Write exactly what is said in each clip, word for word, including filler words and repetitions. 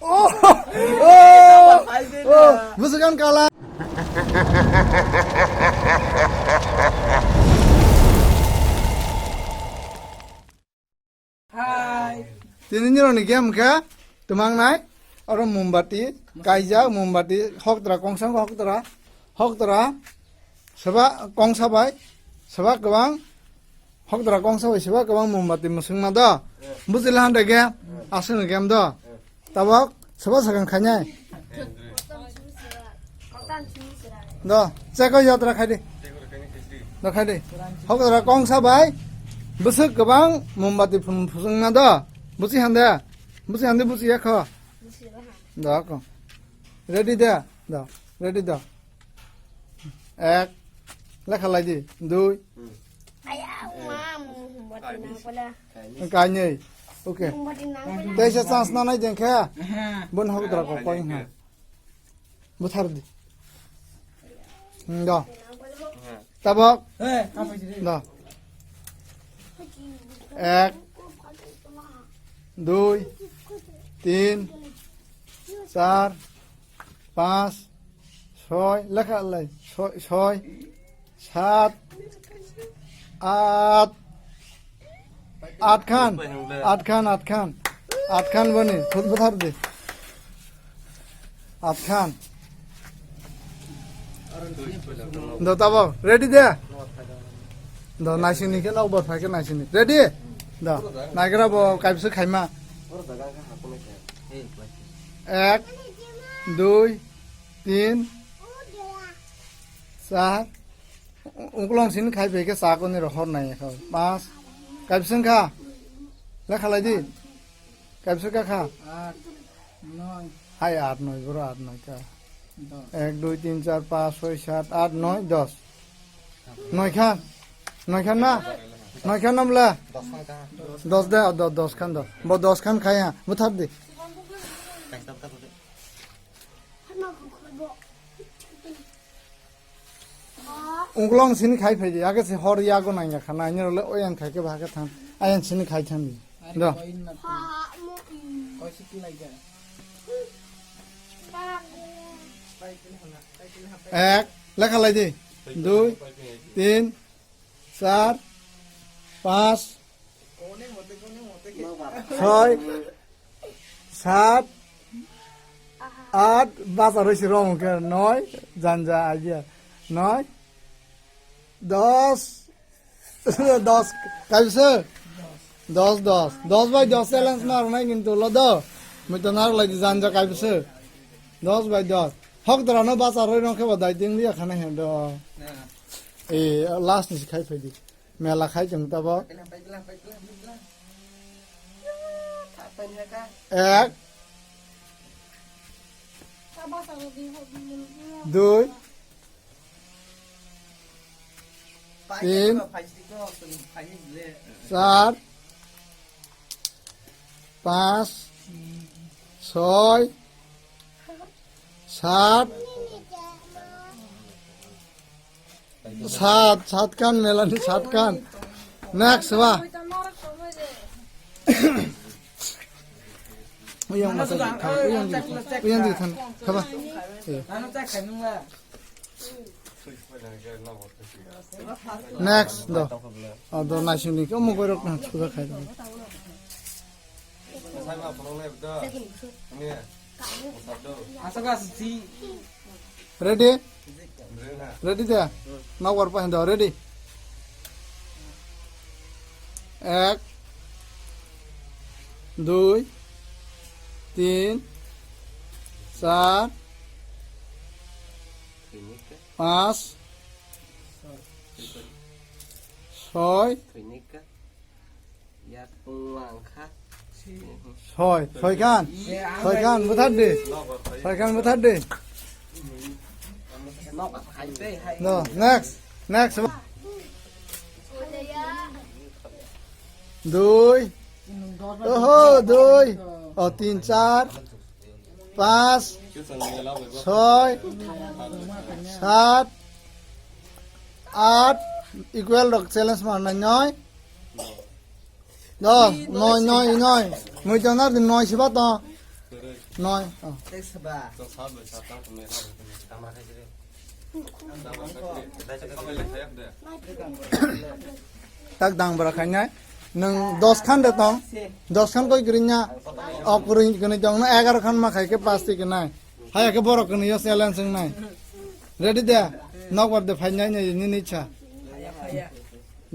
Oh! Oh! Oh! Busukan kala. Hi. Tini nironi game khe tumang nai. Oro mombati kaijak, mombati hoktra kongsa hoktra. Hoktra, seba kongsa bai, seba kwbang, hoktra kongsa bai seba kwbang mombati mwswngma do. Bujila hande ge, aswkni game do. Tabok, seba sakang khainai. Do, cheko yatra khaidi. Do khaidi. Hoktra kongsa bai, bwswk kwbang mombati phun-, phuswngma do. Buji hande, buji hande buji yakho. Do ko. Ready de? Do. Ready do. Ek. Lekha lai di. Dui. Aya, ma, mombati nang pala. Kainwi. Okay. Mombati nang pala. Teisa chance na nai jeng khe. Bon hok dra ko koi ha. Buthar di. Hmm, do. Tabok. Eh, kapai sini. Do. Ek. Dui. Tin. Char. Panch, soi, lekha lai, soi, soi, sat, at, at khan, at khan, at khan, at khan boni, thut buthar di. At khan. Do tabo, ready de? Do naising ni khe nok bor phai khe naising ni. Ready? Do, naigra bo kaibsa khaima. Ek, dui, tin, char. Uklong sin khai phe khe sa koni ro hor nai kha. Panch. Kaibswng kha. Lekha lai di. Kaibswng kha kha. Aat, noi. Hai aat noi bro, aat noi kha. Dos. Ek, dui, tin, char, panch, soi, sat, aat, noi, dos. Noi khan. Noi khan na? Noi khan na bla? Dos de, do-, dos khan do. Bo dos khan khai ha. Buthar di. Uklong sini khai phai di, age se hor yago nang ya khana, ani role oyan khai ke ba ke thang, ayan sini khai thang di. Do. Ek, lekha lai di. Dui, tin, char, panch, soi, sat, at, bacha roi si rong ke, noi, janja agia, noi, dos, dos, kaibsa, dos, dos, dos bai dos challenge mar nai kintu lo do, mui to nar lai di janja kaibsa, dos bai dos, hok dora no bacha roi rong ke ba dai ding liya khana he do, e, last ni si khai phai di. Mela khai chwng tabok. Ek. Dui. Tin. Char. Panch. Soi. Sat. Sat, sat khan, Melanie, sat khan. Next, wa. Uyang masa di, uyang di, uyang di than, thaba. Eh. Next, do. Oh, do, naising di, omo gorok na, suda khai do. Ready? Ready de? Nokbar pa hindo, ready? Ek, dui, tin, char, panch, soi, Soi, soi khan, soi khan buthar di, soi khan buthar di. No, next, next. Dui, oho, dui, oh, tin, char, panch, soi, sat, at, equal rok challenge mar nai noi. Do, noi, noi, noi. Mui to nar di noi siba to. Noi. Oh. Tak dang bwra khainai. Nwng dos khan de tong. Dos khan koi gring ya. Ok gring gring tong. Nwng egaro khan ma khai khe pasti khe nai. Haya khe borok kwnwi yo challenge wngnai. Ready de? Nokbar de phainai nai nini cha.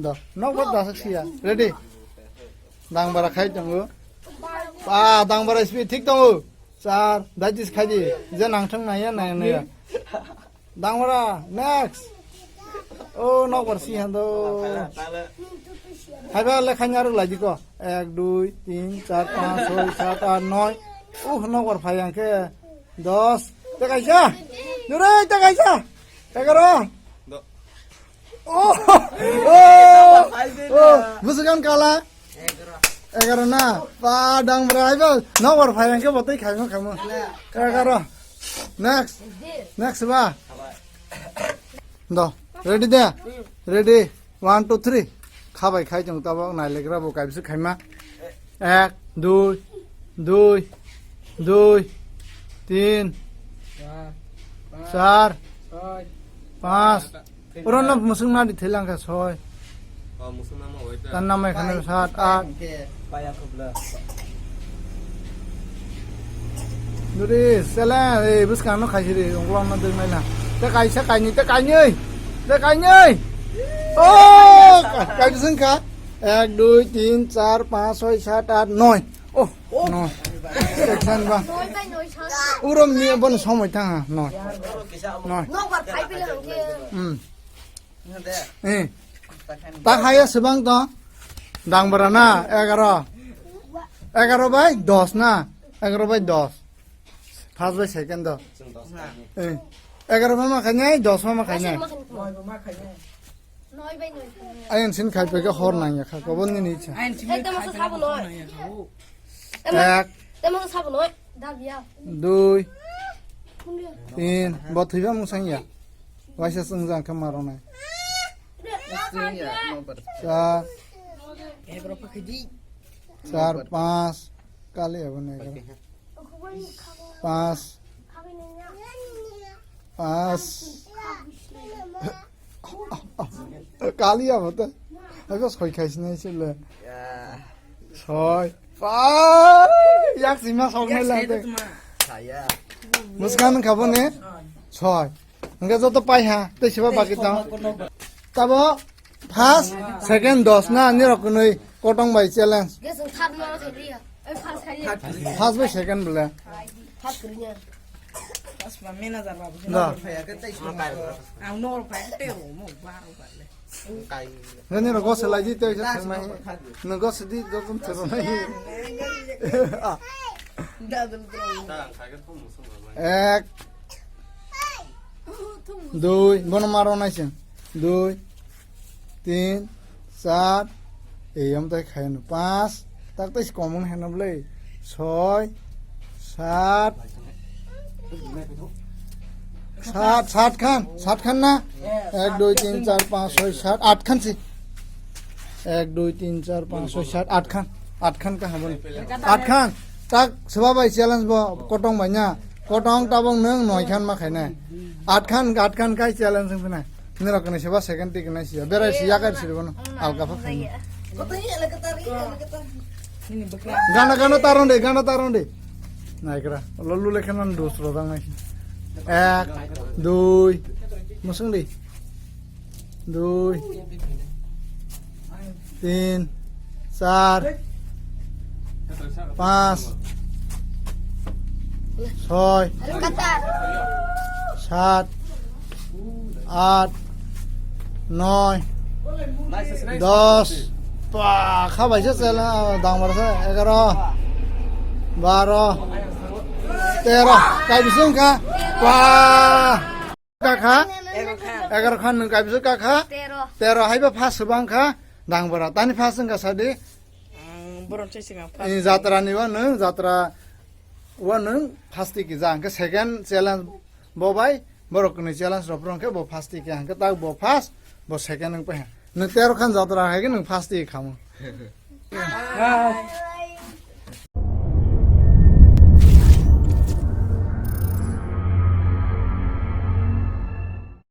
Do. Nokbar da sak siya. Ready? Dang bara khai tongo. Ah, dang bara speed thik tongo. Char, daitis khai di. Je nang thang nai ya, nai, nai ya. Dang bara, next. Oh, nokbar si hando. Haiba le khai nyaruk lai di ko. Ek, dui, tin, char, panch, soi, sat, aat, noi. Uh, nokbar phai ang khe. Dos. Te kaisa. Nure, te kaisa. Egaro. Oh, oh, oh, busukan kala. Egaro na. Pa dang bra, haiba. Nokbar phai ang khe botoi khaima khamu. Egaro. Next. Next ba. Do. Ready de? Ready. One, two, three. Khabai khai chwng tabok nailegra bo kaibsu khaima. Ek, dui, dui, dui, tin, char, panch. Oro no musung nadi thailang kha soi. Tan namai khana sat, aat. Duri, sele, eh, bwskang no khaisiri, ungklong no dwng naila. Te kaisa, kainwi, te kainwi, te kainwi. Oh, ka-, kaisa wngkha. Ek, dui, tin, char, panch, soi, sat, aat, noi. Oh, noi. Section ba. Noi bai noi sa. Urom ni bon somoi thang ha, noi. Noi. Nokbar phai bile hangke. Hmm. Eh. Ta khaya sebang to. Dang bara na, egaro. Egaro bai dos na. Egaro bai dos. First bai second do. Eh. Egaro ma ma khainai, dos ma ma khainai. Noi bai noi. Ayan sin khai peke hor nang ya kha, kobon ni ni cha. Ayan sin khai peke hor nang ya kha. Ek. Temo sabo noi. Dabia. Dui. Tin. Bo thwiba musang ya. Waisa sung jang khe maro nai. Char. Char, panch. Kali abo nai. Pas. Pas. Kali abo to. Abo soi khai sinai sile. Soi. Pas. Yak sima sok nai lai. Muskan khabo ne? Soi. Hingke joto pai ha, tei siba baki tong. Tabo first, second dos na, nirok kwnwi kotong bai challenge. First bai second bole. Da. Nirok gose lai di tei sa thangmai. Nung gose di joto thero nai. Ek. Dui, bono maro naising. Dui, tin, char, eyom tai khaino. Pas, tak tai komung heno blei. Soi, sat. Sat, sat khan, sat khan na? Ek, dui, tin, char, panch, soi, sat, aat khan si. Ek, dui, tin, char, panch, soi, sat, aat khan. Aat khan ka hamon. Aat khan. Tak seba bai challenge bo kotong bai na. Kotong tabong nung noi khan ma khainai. Aat khan, aat khan kai challenge wng khnai. Nirok kwnwi seba second tik nai siya. Berai siya kai siri bono. Alka pha khainai. Gana, gana taron de, gana taron de. Naikra. Lolu lekhan man dos rodang nai. Ek, dui. Musung di. Dui, tin, char, panch, soi, sat, aat, noi, dos. Pa, khabaisa chela, dangbar sa, egaro, baro, tero. Kai bising kha? Pa. Kakha? Egarokhan. Egarokhan nwng kaibisa kakha? Tero. Tero haiba first swbang kha? Dangbara. Tani first wngkha sadi? Ang borok chai singa first. Ni jatra ni wa nwng, jatra wa nwng first tiki ja. Hwnkhe second challenge bo bai, borok ni challenge rok phuru hwnkhe bo first tiki. Hwnkhe tak bo first, bo second wng pai. Nwng tero khan jatra hai khe nwng first tiki khamu.